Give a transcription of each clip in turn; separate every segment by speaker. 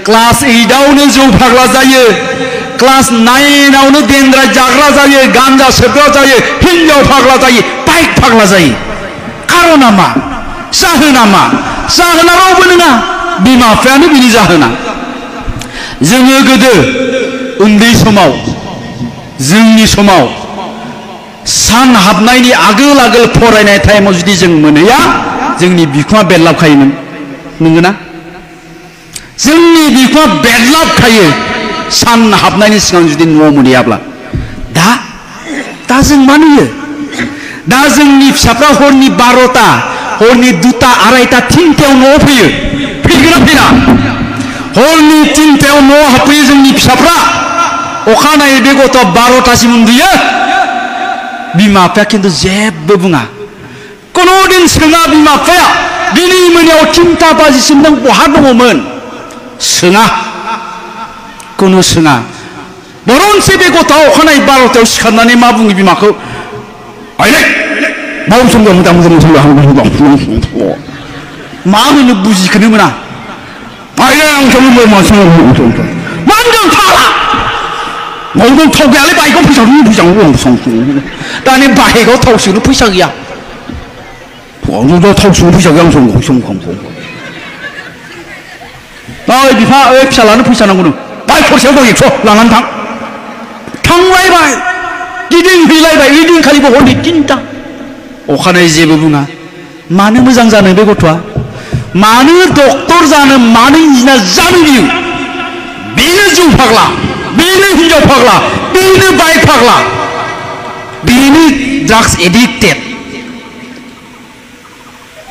Speaker 1: class 8आवनो जौ फाग्ला जायो क्लास 9आवनो देन्द्राय जाग्रा जायो गांजा सोबग्रा जायो हिन्जाव फाग्ला जायो बाइक फाग्ला जायो खारना मा जाहोना मा जाहोना रावबो नङा बिमा बिफायानो बिनि जाहोना जोङो गोदो उन्दै समाव जोंनि समाव सान हाबनायनि आगोल आगोल फरायनाय टाइमाव जुदि जों मोनहैया जोंनि बिखुङा बेरलाबखायोमोन नंगौना जोंनि बिखुङा बेरलाबखायो सान हाबनायनि सिगां जुदि न'आव मोनहैयाब्ला दा जों मा नुयो दा जोंनि फिसाफ्रा हरनि 12टा हरनि 2टा 2:30 3टायाव न'आव फैयो फैगोना फैया हरनि 3टायाव न'आव हाबफैयो जोंनि फिसाफ्रा अखानायै बे गथ'आ 12टासिम उन्दुयो बिमा बिफाया खिन्थु जेबो बुङा कुनु दिन सोङा बिमा बिफाया दिनै मोनायाव 3टा बाजिसिम नों बहा दङमोन सोङा कुनु सोङा बरनसे बे गथ'आ अखानायै 12टायाव सिखारनानै मा बुङो बिमाखौ आइले माव समजों मोजां मा होनो बुजिखोनो मोना आइले आं समजों मा होनदों फाला न'आव थाव गैयालै बाइकआव फैसा दानि बाइकआव थाव सोनो फैसा गैया थाव सोनो फैसा गैया ओइ बिफा ओइ फिसालानो फैसा नांगौ नो बाइक खरसेयाव दं 100 लानानै थांलायबाय गिदिंहैलायबाय ओइदिनखालिबो हरनि 3टा अखानायै जेबो बुङा मानो मोजां जानो बे गथ'आ मानो डक्टर जानो मानो इन्जिनियार जानो बियो बेनो जौ फाग्ला बेनो हिन्जाव फाग्ला बेनो बाइक फाग्ला बेनो ड्राग्स एडिक्टेड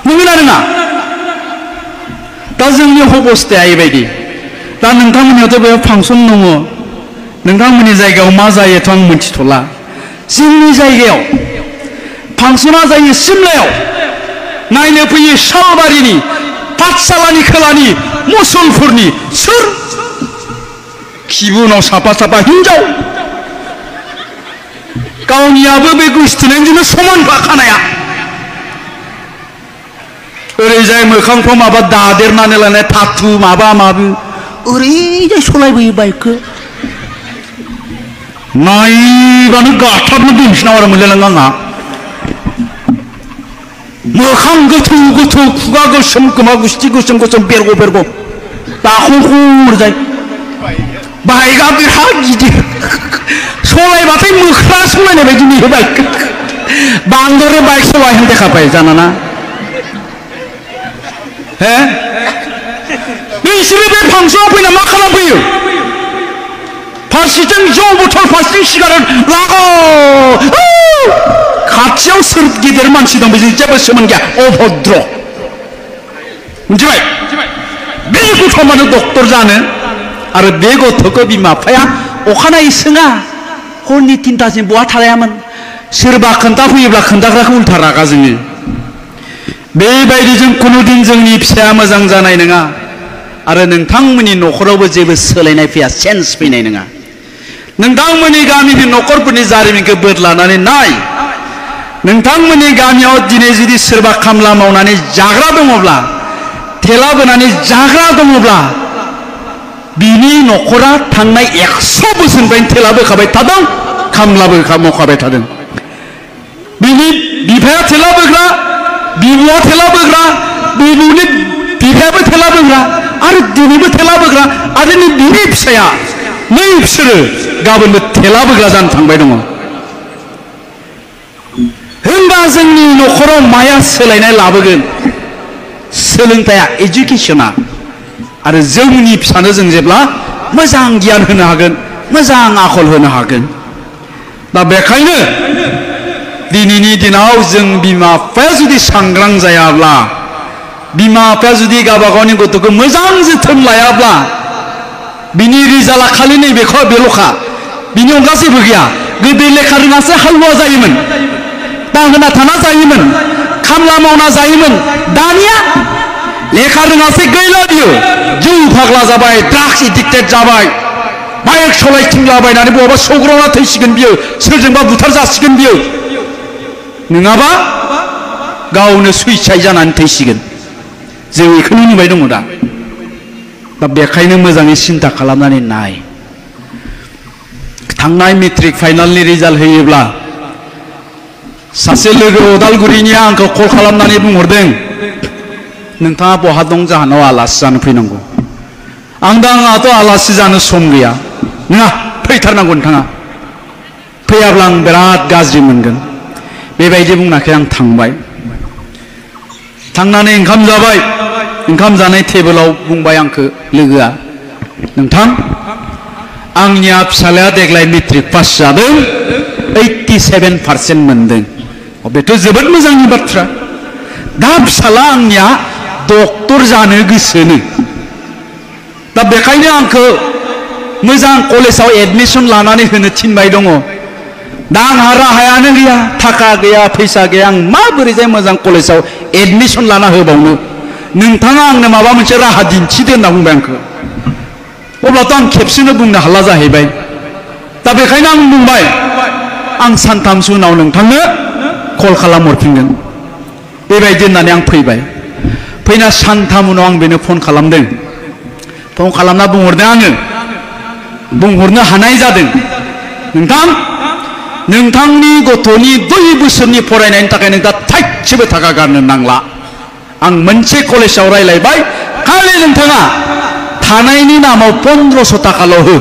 Speaker 1: नंगौना नङा दा जोंनि अबस्थाया एबायदि दा नोंथांमोननियावथ' बेयाव फांसन दङ नोंथांमोननि जायगायाव मा जायोथ' आं मिथिथ'ला जोंनि जायगायाव फांसना जायो सिमलायाव नायनो फैयो सालबारिनि पाठशालानि खोलानि मुसलपुरनि सोर खिबुनाव साफा साफा हिन्जाव गावनियाबो बे गोसथोनायजोंनो समान खानाया ओरैजाय मोखांफ्राव माबा दादेरनानै लानाय थाथु माबा माबि ओरैजाय सलायबोयो बाइकखौ नायबानो गाथाबनो दिन्थिनाव आरो मोनलायलाङो आंहा मोखां गोथौ गोथौ खुगा गोसोम खोमा गुस्थि गोसोम गोसोम बेरग' दाखंखरजाय बाइकआ बिराद गिदिर सलायबाथाय मोख्रा सलायनाय बायदि नुयो बाइक बांद्राय बाइक सलायनो देखाबाय जानाना हे बिसोरो बे फांसनाव फैना मा खालामफैयो फारसेथिं जौ बथल फारसेथिं सिगारेट लाग' खाथियाव सोर गिदिर मानसि दं बेजों जेबो सोमोन्दो गैया अभद्र मिथिबाय बे गथ'आ मानो डक्टर जानो आरो बे गथ'खौ बिमा बिफाया अखानायै सोङा हरनि 3टासिम बहा थालायामोन सोरबा खोन्थाफैयोब्ला खोन्थाग्राखौ उल्था रागा जोङो बेबायदिजों कुनु दिन जोंनि फिसाया मोजां जानाय नङा आरो नोंथांमोननि न'खरावबो जेबो सोलायनाय फैया सेन्स फैनाय नङा नोंथांमोननि गामिनि न'खरफोरनि जारिमिनखौ बोदलानानै नाय नोंथांमोननि गामियाव दिनै जुदि सोरबा खामला मावनानै जाग्रा दङब्ला थेला बोनानै जाग्रा दङब्ला बिनि न'खरा थांनाय 100 बोसोरनिफ्रायनो थेला बोखाबाय थादों खामलाबो मावखाबाय थादों बिनि बिफाया थेला बोग्रा बिबुआ थेला बोग्रा बिबुनि बिफायाबो थेला बोग्रा आरो दिनैबो थेला बोग्रा आरो बिनि फिसाया नै बिसोरो गाबोनबो थेला बोग्रा जानो थांबाय दङ होनबा जोंनि न'खराव माया सोलायनाय लाबोगोन सोलोंथाइया एजुकेशना आरो जोंनि फिसानो जों जेब्ला मोजां गियान होनो हागोन मोजां आखल होनो हागोन दा बेखायनो दिनैनि दिनाव जों बिमा बिफाया जुदि सांग्रां जायाब्ला बिमा बिफाया जुदि गावबा गावनि गथ'खौ मोजां जोथोन लायाब्ला बिनि रिजाल्टआ खालि नैबेखौ बेल'खा बिनि अनगा जेबो गैया गोदो लेखा रोङासो हालुवा जायोमोन दाहोना थाना जायोमोन खामला मावना जायोमोन दानिया लेखा रोङासै गैला बियो जौ फाग्ला जाबाय ड्राग्स एडिक्टेड जाबाय बाइक सलायथिंलाबायनानै बहाबा सौग्रावना थैसिगोन बियो सोरजोंबा बुथार जासिगोन बियो नङाबा गावनो सुइसाइड जानानै थैसिगोन जों बेखौनो नुबाय दङ दा दा बेखायनो मोजाङै सिन्था खालामनानै नाय थांनाय मेट्रिक फाइनालनि रिजाल्ट होयोब्ला सासे लोगो उदालगुरिनिया आंखौ कल खालामनानै बुंहरदों नोंथाङा बहा दं जाहानाव आलासि जानो फैनांगौ आंहाथ' आलासि जानो सम गैया नङा फैथारनांगौ नोंथाङा फैयाब्ला आं बिराद गाज्रि मोनगोन बेबायदि बुंनायखाय आं थांबाय थांनानै ओंखाम जाबाय ओंखाम जानाय टेबोलाव बुंबाय आंखौ लोगोआ नोंथां आंनिया फिसालाया देग्लाय मेट्रिक पास जादों 87% मोनदों बेथ' जोबोद मोजांनि बाथ्रा दा फिसाला आंनिया डक्टर जानो गोसोनो दा बेखायनो आंखौ मोजां कलेजाव एडमिसन लानानै होनो थिनबाय दङ दा आंहा राहायानो गैया थाखा गैया फैसा गैया आं माबोरैजाय मोजां कलेजाव एडमिसन लाना होबावनो नोंथाङा आंनो माबा मोनसे राहा दिन्थिदो होनना बुंबाय आंखौ अब्लाथ' आं खेबसेनो बुंनो हाला जाहैबाय दा बेखायनो आं बुंबाय आं सानथामसो उनाव नोंथांनो कल खालामहरफिनगोन बेबायदि होननानै आं फैबाय फैना सानथाम उनाव आं बेनो फन खालामदों फन खालामना बुंहरदों आङो बुंहरनो हानाय जादों नोंथां नोंथांनि गथ'नि 2 बोसोरनि फरायनायनि थाखाय नोंथाङा थाइसेबो थाखा गारनो नांला आं मोनसे कलेजाव रायलायबाय खालि नोंथाङा थानायनि नामाव 1500 थाखाल' हो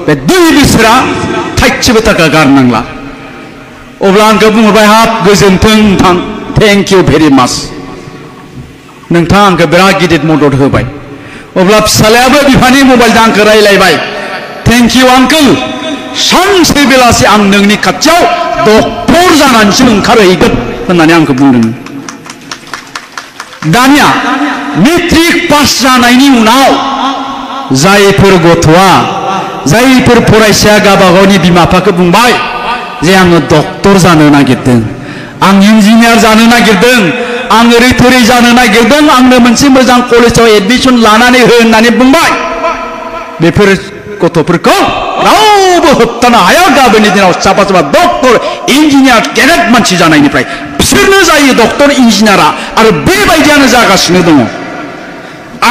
Speaker 1: बे 2 बोसोरा थाइसेबो थाखा गारनांला अब्ला आंखौ बुंहरबाय हाब गोजोन्थों नोंथां थेंक इउ भेरि माच नोंथाङा आंखौ बिराद गिदिर मदद होबाय अब्ला फिसालायाबो बिफानि मबाइलजों आंखौ रायलायबाय थेंक इउ आंकोल सानसे बेलासि आं नोंनि खाथियाव डक्टर जानानैसो ओंखारहैगोन होननानै आंखौ बुंदों दानिया मेट्रिक पास जानायनि उनाव जायफोर गथ'आ जायफोर फरायसाया गावबा गावनि बिमा बिफाखौ बुंबाय जे आङो डक्टर जानो नागिरदों आं इन्जिनियार जानो नागिरदों आं ओरै थोरै जानो नागिरदों आंनो मोनसे मोजां कलेजाव एडमिसन लानानै हो होननानै बुंबाय बेफोर गथ'फोरखौ रावबो होबथानो हाया गाबोननि दिनाव साफा साफा डक्टर इन्जिनियार गेदेर मानसि जानायनिफ्राय बिसोरनो जायो डक्टर इन्जिनियारा आरो बेबायदियानो जागासिनो दङ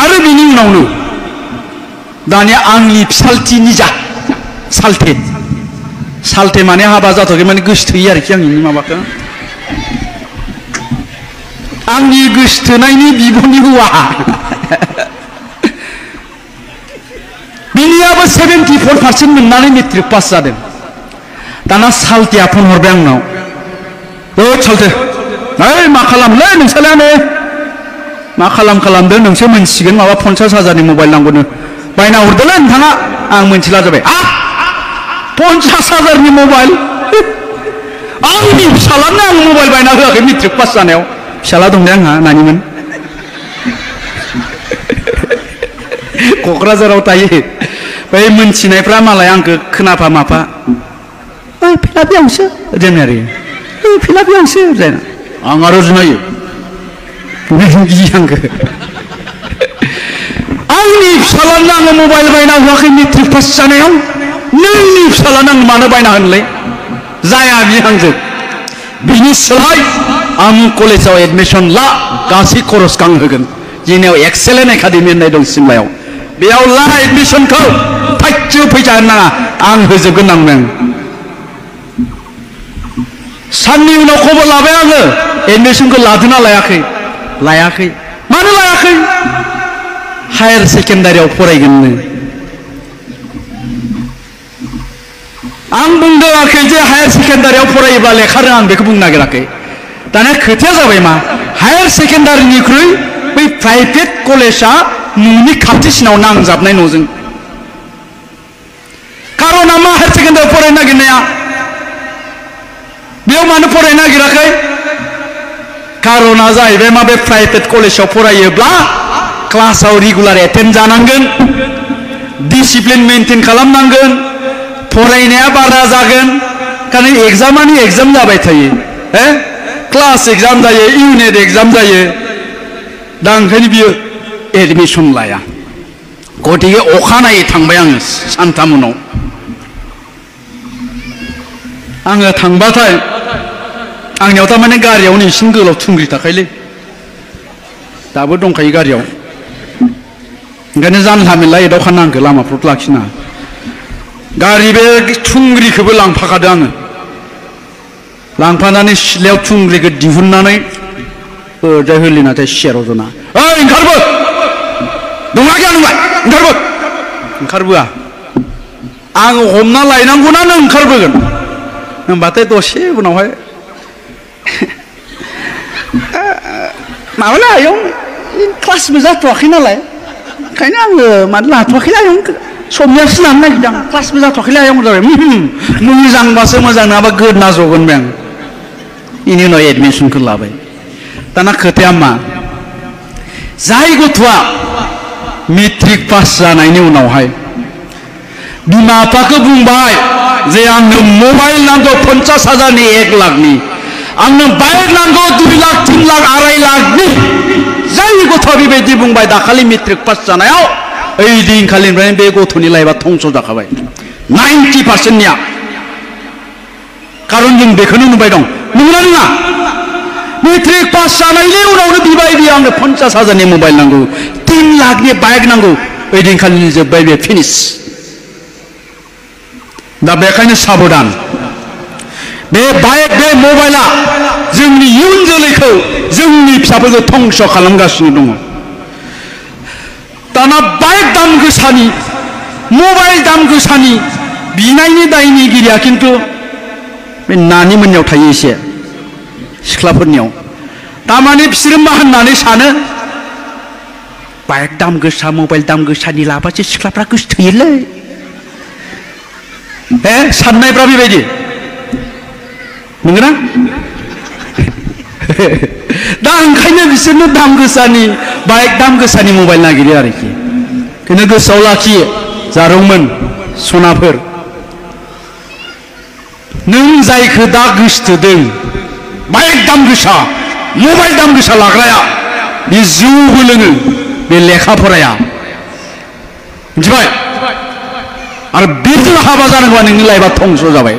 Speaker 1: आरो बिनि उनावनो दानिया आंनि फिसालथि निजा सालथे माने हाबा जाथ'आखै माने गोसोथोयो आरोखि आंनि माबाखौ आंनि गोसोथोनायनि बिब'नि हौवा बिनियाबो 74% मोननानै मेट्रिक पास जादों दाना सालथेया फन हरबाय आंनाव सालथे ओइ मा खालामलै नोंसोरलानो मा खालामदों नोंसोर मोनसिगोन माबा 50,000नि मबाइल नांगौनो बायना हरदोंलै नोंथाङा आं मोनथिला जाबाय 50,000नि मबाइल आंनि फिसालानो आं मबाइल बायना होआखै मेट्रिक पास जानायाव फिसाला दं दे आंहा नानिमोन क'क्राझाराव थायो बै मोनथिनायफ्रा मालाय आंखौ खोनाफा माफा फिला बेयावसो जों आरो फिला बेयावसो जाना आं आरो जुनायो गियो आंखौ आंनि फिसालानो आङो मबाइल बायना होआखै मेट्रिक पास जानायाव नोंनि फिसालानो आं मानो बायना होनोलै जाया बियो आंजों बिनि सोलाय आं कलेजाव एडमिसन ला गासै खरसखौ आं होगोन जोंनियाव एक्सेलेन्ट एकाडेमि होननाय दं सिमलायाव बेयाव ला एडमिसनखौ थाइसेबो फैसा होनो नाङा आं होजोबगोन आंनो साननि उनाव खबर लाबाय आङो एडमिसनखौ लादोंना लायाखै मानो लायाखै हायार सेकेन्डारियाव फरायगोननो आं बुंदोंआखै जे हायार सेकेन्डारियाव फरायोब्ला लेखा रोङा आं बेखौ बुंनो नागिराखै दाना खोथाया जाबाय मा हायार सेकेन्डारिनिख्रुइ बै प्राइभेट कलेजा न'नि खाथिसिनाव नांजाबनाय न'जों कारना मा हायार सेकेन्डारियाव फरायनो नागिरनाया बेयाव मानो फरायनो नागिराखै कारना जाहैबाय मा बे प्राइभेट कलेजाव फरायोब्ला क्लासाव रेगुलार एटेन्ड जानांगोन डिसिप्लिन मेनटेन खालामनांगोन फरायनाया बारा जागोन कारण एग्जामानि एग्जाम जाबाय थायो क्लास एग्जाम जायो इउनिट एग्जाम जायो दा ओंखायनो बियो एडमिसन लाया गतिके अखानायै थांबाय आङो सानथाम उनाव आङो थांबाथाय आंनियाव थारमाने गारियावनो इसिं गोलाव थुंग्रि थाखायोलै दाबो दंखायो गारियाव ओंखायनो जानला मेनला एदावखा नांगौ लामाफ्राव लाखिना गारि बे थुंग्रिखौबो लांफाखादों आङो लांफानानै सिथ्लायाव थुंग्रिखौ दिहुननानै ओरैजाय होलिनाथाय सेराव जना ओइ ओंखारबो दंना गैया नोंलाय ओंखारबो ओंखारबोआ आं हमना लायनांगौना नों ओंखारबोगोन होनबाथाय दसे उनावहाय माबाला आयं क्लासबो जाथ'वाखै नालाय ओंखायनो आङो मानो लाथ'वाखैला आयं सबनियासो लानो नागिरदों क्लासबो जाथ'वाखैला आयं जाबाय मोजांबासो मोजां नङाबा गोदना जगोन बे आं बेनि उनाव एडमिसनखौ लाबाय दाना खोथाया मा जाय गथ'आ मेट्रिक पास जानायनि उनावहाय बिमा बिफाखौ बुंबाय जे आंनो मबाइल नांगौ 50,000नि 1 लाखनि आंनो बाइक नांगौ 2 लाख 3 लाख 2.5 लाखनि जाय गथ'आ बेबायदि बुंबाय दाखालि मेट्रिक पास जानायाव ओइ दिनखालिनिफ्रायनो बे गथ'नि लाइफआ धंस जाखाबाय 90%निया खारन जों बेखौनो नुबाय दं नंगौना नङा मेट्रिक पास जानायनि उनावनो बिबाय बियो आंनो 50,000नि मबाइल नांगौ 3 लाखनि बाइक नांगौ ओइ दिनखालिनि जोब्बाय बे फिनिश दा बेखायनो साबधान बे बाइक बे मबाइला जोंनि इयुन जोलैखौ जोंनि फिसाफोरखौ धंस खालामगासिनो दङ दाना बाइक दाम गोसानि मबाइल दाम गोसानि बिनायनि दायनिगिरिया खिन्थु बे नानि मोननियाव थायो एसे सिख्लाफोरनियाव तारमाने बिसोरो मा होननानै सानो बाइक दाम गोसा मबाइल दाम गोसानि लाबासो सिख्लाफ्रा गोसोथोयोलै साननायफ्रा बेबायदि नंगौना दा ओंखायनो बिसोरनो दाम गोसानि बाइक दाम गोसानि मबाइल नागिरो आरोखि बेनो गोसोआव लाखियो जारौमोन सनाफोर नों जायखौ दा गोसोथोदों बाइक दाम गोसा मबाइल दाम गोसा लाग्राया बे जौबो लोङो बे लेखा फराया मिथिबाय आरो बेजों हाबा जानांगौबा नोंनि लाइफआ धंस जाबाय